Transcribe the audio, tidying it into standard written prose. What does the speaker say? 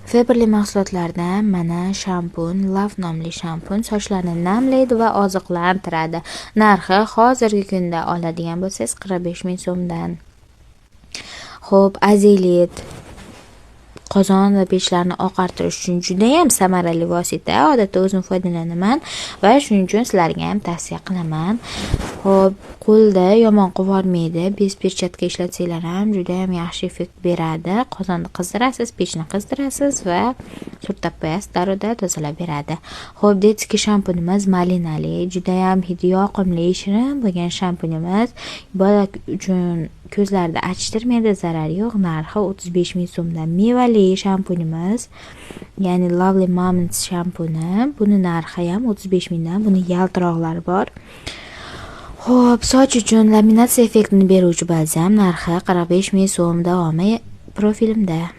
Faberlic mahsulotlardan mana shampun, Love nomli shampun sochlarni namlaydi va oziqlantiradi. Narxi hozirgi kunda oladigan bo'lsangiz 45 ming so'mdan. Xo'p, Azelit qozon va pechlarni oqartirish uchun juda ham samarali vosita. Odatda o'zim foydalanaman va shuning uchun sizlarga ham tavsiya qilaman. Xo'p, qo'lda yomon qilib, без перчатка ishlatsanglar ham juda ham yaxshi effekt beradi. Qozonni qizdirasiz, pechni qizdirasiz va surtab qo'yasiz, darrovda tozalab beradi. Xo'p, детский shampunimiz malinali, juda ham hidi yoqimli, shirin bo'lgan shampunimiz. Bola uchun ko'zlarda achishtirmaydi, zarari yo'q. Narxi 35 ming so'mdan. Mevali shampunimiz, ya'ni Lovely Moments shampuni, buni narxi ham 35 mingdan. Buni yaltiroqlari bor. Xo'p, soch uchun laminatsiya effektini beruvchi balzam, narxi 45 ming so'm. Davomi profilimda.